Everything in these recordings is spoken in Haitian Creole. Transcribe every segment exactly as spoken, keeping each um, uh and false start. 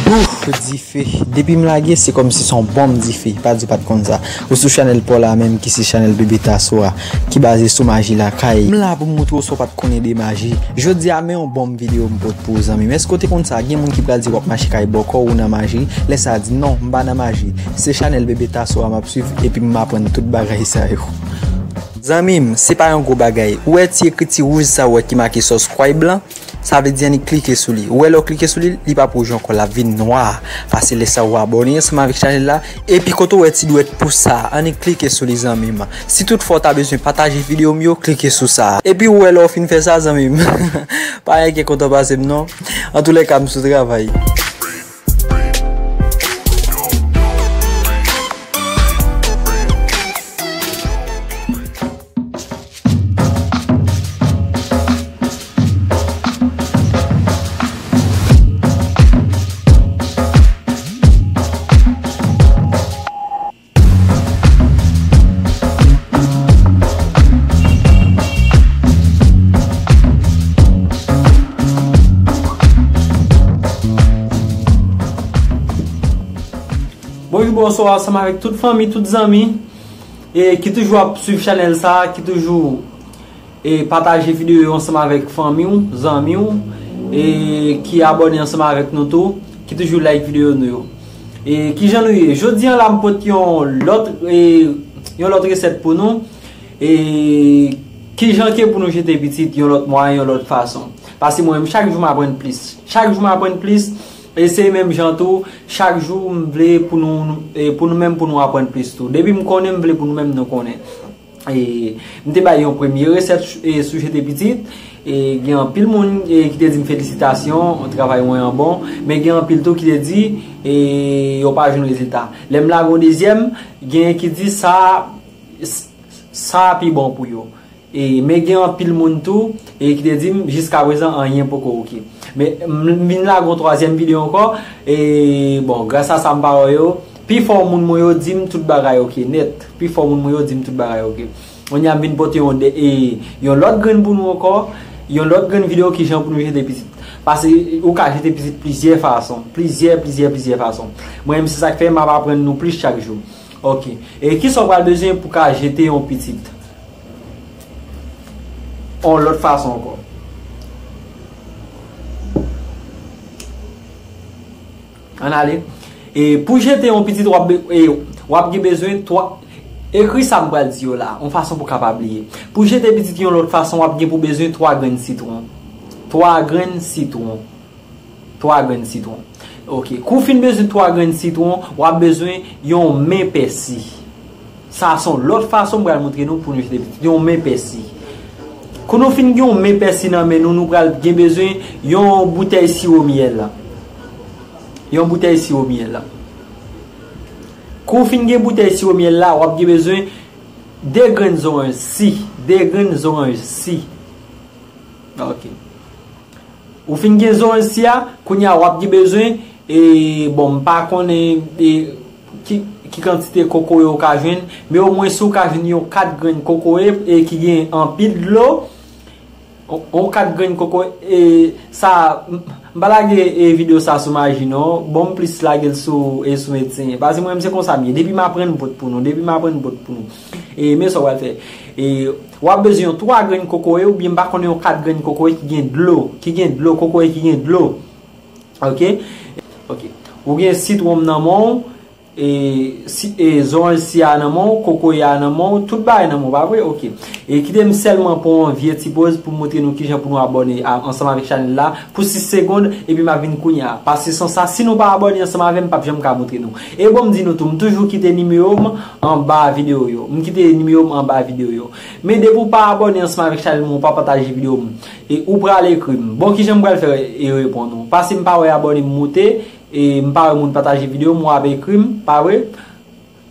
Ouf, dife. Depi m lage, se kòmsi se yon bonm dife. Pa di w pa t konn sa. Ou sou chanèl pa w la menm, ki se chanèl Bebe Tasso a, ki baze sou maji lakay. M la pou m montre w sa w pa t konnen de maji. Jodi a, men yon bonm videyo m pote pou ou, zanmi m. Èske w te konn sa? Gen moun ki pral di w ap mache kay bòkò, ou nan maji. Lè sa a, di non, m pa nan maji. Se chanèl Bebe Tasso a m ap swiv, epi m aprann tout bagay sa yo. Zanmi m, se pa yon gwo bagay. Ou wè ti ekriti wouj sa w wè ki make subscribe lan? Sa vle di annik klike sou li. Ou wè lè w klike sou li, li p ap wouj ankò, l ap vin nwa. Pase lè sa w abòne ansanm avèk chanèl la. Epi kote w wè ti dwèt pous sa, annik klike sou li, zanmi m. Si toutfwa w ta bezwen pataje videyo m yo, klike sou sa. Epi ou wè lè w fin fè sa, zanmi m. Pa gen kontan pase m non. Antoulèka, m sou travay. Bonjou, bonswa, ansanm avèk tout fanmi, tout zanmi, e ki toujou ap swiv chanèl sa, ki toujou e pataje videyo yo ansanm avèk fanmi w, zanmi w, e ki abòne ansanm avèk nou tou, ki toujou like videyo nou yo. E kijan nou ye? Jodi a la m pote yon lòt, e, yon lòt resèt pou nou. E kijan ke pou nou jete pitit yon lòt mwayen, yon lòt fason. Paske mwen menm chak jou m aprann plis. Chak jou m aprann plis. E se menm jan tou, chak jou m vle pou nou, e pou nou menm pou nou aprann plis tou. Depi m konnen, m vle pou nou menm nou konnen. E, m te bay yon premye resèt, e, sou jete pitit. E, gen anpil moun, e, ki te di m felisitasyon, travay mwen an bon. Men gen anpil tou ki te di, e, yo pa jwenn rezilta. Lè m lage yon dezyèm, genyen ki di sa, sa pi bon pou yo. E, men gen anpil moun tou, e, ki te di m jiska prezan anyen poko oke. Men m vin lage yon twazyèm videyo ankò, e, bon, gras a sa m pa wè yo, pifò moun mwen yo di m tout bagay oke nèt. Pifò moun mwen yo di m tout bagay oke. Kounye a m vin pote yon, de, e, yon lòt grenn pou nou ankò, yon lòt grenn videyo kijan pou nou jete pitit. Paske ou ka jete pitit plizyè fason, plizyè, plizyè, plizyè fason. Mwen menm se sa k fè m ap aprann nou plis chak jou. Oke. E kisa w pral bezwen pou ka jete yon pitit? Yon lòt fason ankò. Ann ale. E pou jete yon pitit, w ap be-, e, w ap gen bezwen twa, ekri sa m pral di yo la, yon fason pou w kapab bliye. Pou jete pitit yon lòt fason, w ap gen pou bezwen twa grenn sitwon. Twa grenn sitwon. Twa grenn sitwon. Oke. Kou w fin bezwen twa grenn sitwon, w ap bezwen yon men pèsi. Sa a se yon lòt fason m pral montre nou pou nou jete pitit. Yon men pèsi. Kou nou fin gen yon men pèsi nan men nou, nou pral gen bezwen yon boutèy siwo myèl. Yon boutèy siwo myèl. Kou w fin gen boutèy siwo myèl la, w ap gen bezwen de grenn zoranj si. De grenn zoranj si. Oke. Ou fin gen zoranj si a, kounye a w ap gen bezwen, e, bon, m pa konnen, e, ki, ki kantite kokoye w ka jwenn, men omwen si w ka jwenn yon kat grenn kokoye, e, ki gen anpil dlo, yon, yon kat grenn kokoye, e, sa, m, m pa lage, e, videyo sa sou maji non, bon, m plis lage l sou, e, sou medsen. Paske mwen menm se konsa m ye, depi m aprann m pot pou nou, depi m aprann m pot pou nou. E, men sa w pral fè. E, w ap bezwen yon twa grenn kokoye, oubyen m pa konnen yon kat grenn kokoye ki gen dlo, ki gen dlo, kokoye ki gen dlo. Oke? Oke. Ou gen sitwon nan men w, e, si, e, zoranj si a nan men w, kokoye a nan men w, tout bagay nan men w, pa vre? Oke. E kite m sèlman pran yon vye ti poz pou m montre nou kijan pou nou abòne a, ansanm avèk chanèl la pou sis segonn, epi m ap vin kounye a. Paske san sa, si nou pa abòne ansanm avè m, m p ap janm ka montre nou. E bon, m di nou tou, m toujou kite nimewo m anba videyo yo. M kite nimewo m anba videyo yo. Men depi w pa abòne ansanm avèk chanèl mwen, ou pa pataje videyo m, e ou pral ekri m. Bon, kijan m pral fè e reponn ou? Paske m pa wè abòne m moute, e m pa wè moun pataje videyo m, w ap ekri m, pa vre?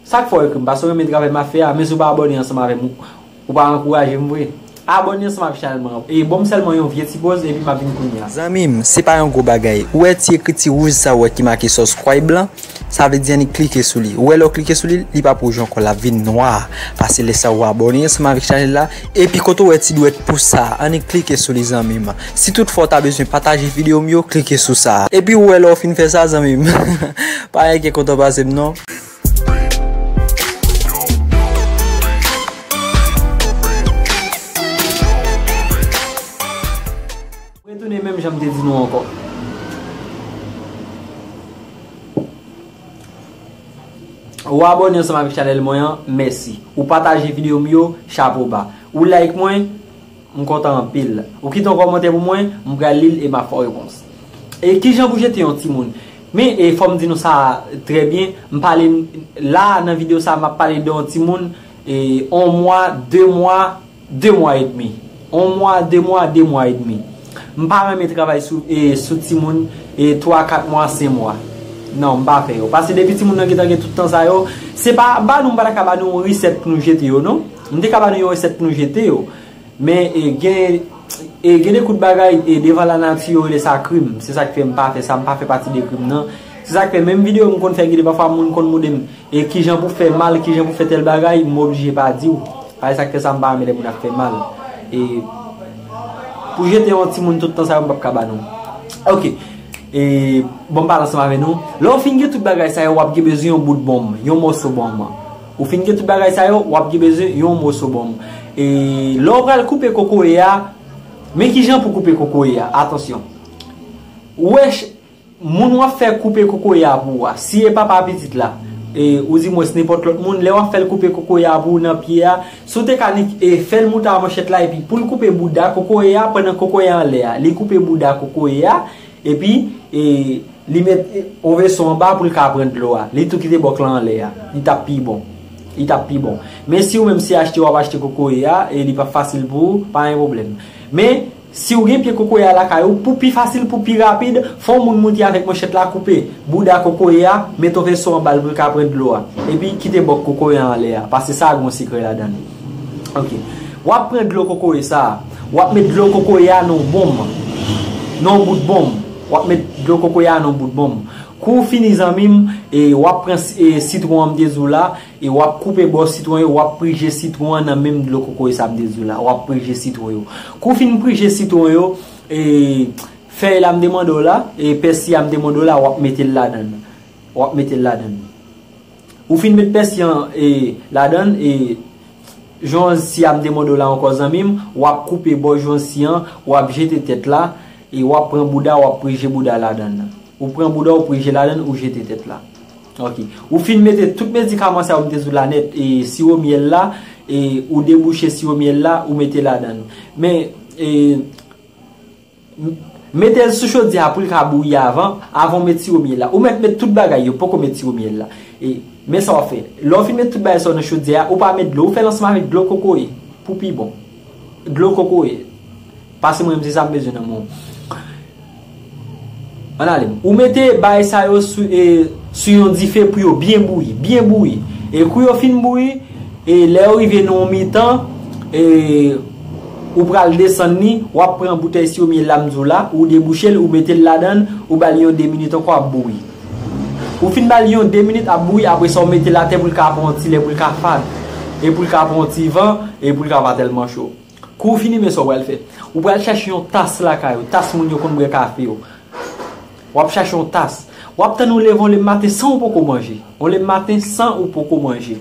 Sa k fè w ekri m? Paske w renmen travay m ap fè a, men si w pa abòne ansanm avè m, ou, ou pa ankouraje m vre. Abòne ansanm avèk chanèl mwen an. E ban m sèlman yon vye ti poz, epi m ap vin kounye a. Zanmi m, se pa yon gwo bagay. Ou wè ti ekriti wouj sa w wè ki make subscribe lan? Sa vle di annik klike sou li. Ou wè lè w klike sou li, li p ap wouj ankò, l ap vin nwa. Pase lè sa ou abòne ansanm avèk chanèl la. Epi kote w wè ti dwèt pous sa, annik klike sou li zanmi m. Si toutfwa w ta bezwen pataje videyo m yo, klike sou sa. Epi ou wè lè w fin fè sa zanmi m. Pa gen kontan pase m non. Retounen menm jan m te di nou ankò. Ou abòne ansanm avèk chanèl mwen an, mèsi. Ou pataje videyo m yo, chapo ba. Ou like mwen, m kontan anpil. Ou kite yon kòmantè pou mwen, m pral li l e m ap fè w repons. E kijan pou jete yon timoun? Men, e fò m di nou sa trè byen, m pale la nan videyo sa, m ap pale de yon timoun, e yon mwa, de mwa, de mwa edmi. Yon mwa, de mwa, de mwa edmi. M pa renmen travay sou, e, sou timoun, e, twa, kat mwa, senk mwa. Non, m pa fè yo. Paske depi timoun nan gentan gen tout tan sa yo, se pa, ba nou, m pa ta ka ba nou yon resèt pou nou jete yo, non. M te ka ba nou yon resèt pou nou jete yo. Men, e, gen, e, gen de kout bagay, e, devan lanati yo rele sa krim. Se sa k fè m pa fè sa, m pa fè pati de krim nan. Se sa k fè menm videyo m konn fè, gen de pafwa moun konn mande m, e kijan pou fè mal, kijan pou fè tèl bagay, m oblije pa di w. Pa e sa k fè sa, m pa renmen lè moun ap fè mal. E pou jete yon timoun tout tan sa yo, m p ap ka ba nou. Ok. E bon, m pale ansanm avè nou. Lè w fin gen tout bagay sa yo, w ap gen bezwen yon bout bonm, yon mòso bonm. Ou fin gen tout bagay sa yo, w ap gen bezwen yon mòso bonm. E lè w pral koupe kokoye a, men kijan pou koupe kokoye a. Atansyon. Ou wè, moun w ap fè koupe kokoye a pou ou a, si e papa pitit la, e, ou di mwens nenpòt lòt moun, lè w ap fè l koupe kokoye a pou ou nan pye a, si w te ka nik, e, fè l moute a manchèt la, epi pou l koupe bouda kokoye a, pandan kokoye a anlè a, li koupe bouda kokoye a, epi, e, li met, e, yon veso anba pou l ka pran dlo a. Li tou kite bòk la anlè a. Li t ap pi bon. Li t ap pi bon. Men si ou menm se achte w ap achte kokoye a, e li p ap fasil pou ou, pa gen pwoblèm. Men, si w gen pye kokoye a lakay ou, pou pi fasil, pou pi rapid, fò w moun moute avèk manchèt la koupe bouda kokoye a, met yon veso anba l pou l ka pran dlo a. Epi kite bòk kokoye a anlè a, paske sa gen yon sekrè ladan l. Ok. W ap pran dlo kokoye sa a, w ap met dlo kokoye a nan yon bonm, nan yon bout bonm. W ap met dlo kokoye a nan yon bout bonm. Kou w fini, zanmi m, e w ap pran si-, e, sitwon an m te di w la, e w ap koupe bò sitwon yo, w ap prije sitwon an nan menm dlo kokoye sa m te di w la. W ap prije sitwon yo. Kou w fin prije sitwon yo, e fèy la m te mande w la, e pèsi a m te mande w la, w ap mete l ladan l. W ap mete l ladan l. Ou fin met pèsi an, e, ladan l, e jonsi a m te mande w la ankò, zanmi m, w ap koupe bò jonsi an, w ap jete tèt la, e w ap pran bouda, w ap prije bouda ladan l. Ou pran bouda, ou prije ladan l, ou jete tèt la. Ok. Ou fin mete tout medikaman sa yo m te di w la nèt, e siwo myèl la, e ou debouche siwo myèl la, ou mete ladan l. Men, e, m-, mete l sou chodyè a pou l ka bouyi avan, avan w met siwo myèl la. Ou mèt met tout bagay yo, poko met siwo myèl la. E, men sa w ap fè. Lè w fin met tout bagay sa yo nan chodyè a, ou pa met dlo, ou fè l ansanm avèk dlo kokoye, pou pi bon. Dlo kokoye. Pase mwen, se sa m bezwen nan men w. Ann ale. Ou mete bagay sa yo sou, e, sou yon dife pou yo byen bouyi, byen bouyi. E kou yo fin bouyi, e lè yo rive nan yon mitan, e, ou pral desann li, w ap pran boutèy siwo myèl la m di w la, ou debouche l, ou mete l ladan l, ou ba l yon de minit ankò ap bouyi. Ou fin ba l yon de minit ap bouyi, apre sa w mete l atè pou l ka pran yon ti lè, pou l ka fad, e pou l ka pran yon ti van, e pou l ka pa tèlman cho. Kou w fini, men sa w pral fè. Ou pral chache yon tas lakay ou, tas moun yo konn bwè kafe yo. W ap chache yon tas. W ap tann ou leve yon lè maten san ou poko manje. Yon lè maten san ou poko manje.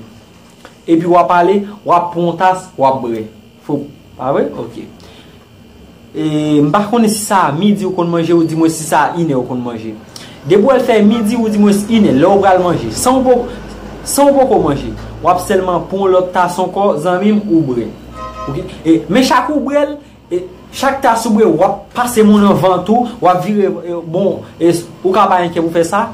Epi w ap ale, w ap pran yon tas, w ap bwè. Fo, pa vre? Ok. E, m pa konnen si sa a midi ou konn manje, ou di mwen si sa a inè ou konn manje. Depi w al fè midi, ou di mwen inè, lè w pral manje, san w po-, san w poko manje, w ap sèlman pran yon lòt tas ankò, zanmi m, ou bwè. Ok? E, men chak ou bwè l, e, chak tas ou bwè, w ap pase moun nan vant ou, w ap vire, e, bon, e, ou ka pa gen kè pou fè sa.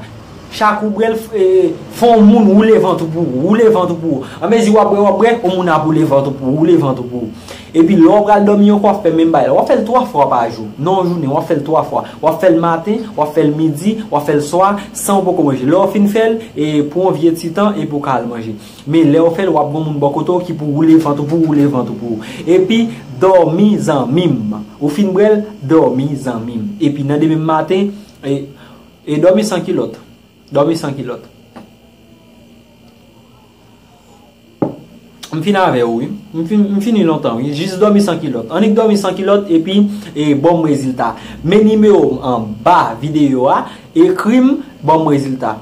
Chak ou bwè l, e, fè yon moun woule vant ou pou ou, woule vant ou pou ou. Anmezi w ap bwè, w ap bwè, yon moun ap woule vant ou pou ou, woule vant ou pou ou. Epi lè w pral dòmi ankò, w ap fè menm bagay la. W ap fè l twa fwa pa jou. Nan yon jounen, w ap fè l twa fwa. W ap fè l maten, w ap fè l midi, w ap fè l swa, san w poko manje. Lè w fin fè l, e, pou yon vye ti tan, epi w ka al manje. Men lè w fè l, w ap gen yon moun bò kote w ki pou woule vant ou, pou woule vant ou pou ou. Epi, dòmi zanmi m. Ou fin bwè l, dòmi zanmi m. Epi nan demen maten, e, e dòmi san kilòt. Dòmi san kilòt. M fin avè w wi. M fin, m fini lontan wi. Jis dòmi san kilòt. Annik dòmi san kilòt epi e, ban m rezilta. Men nimewo m anba videyo a, ekri m, ban m rezilta.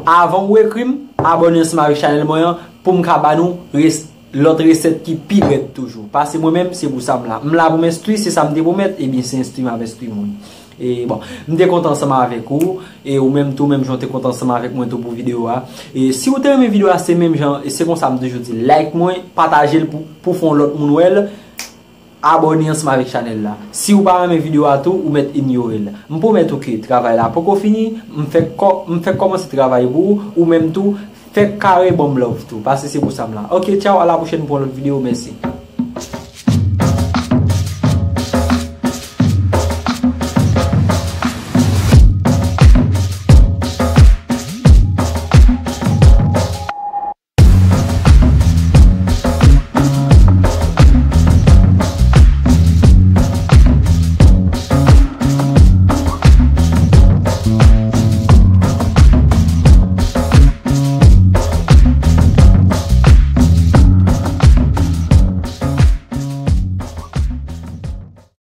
Avan ou ekri m, abòne ansanm avèk chanèl mwen an pou m ka ba nou res, lòt resèt ki pi rèd toujou. Paske mwen menm, se pou sa m la. M la pou m enstwi, se sa m te pwomèt, ebyen se enstwi m ap enstwi moun. E bon, m te kontan ansanm avèk ou, e ou menm tou, menm jan w te kontan ansanm avèk mwen tou pou videyo a. E si w te renmen videyo a, se menm jan, e se konsa m toujou di, like mwen, pataje l pou, pou fè yon lòt moun wè l, abòne ansanm avèk chanèl la. Si w pa renmen videyo a tou, ou mèt inyore l. M pwomèt ou ke travay la poko fini, m fèk kò, m fèk kòmanse travay pou ou, ou menm tou, fèk kare ban m love tou, paske se pou sa m la. Ok, tchaw, a la pwochèn pou yon lòt videyo, mèsi.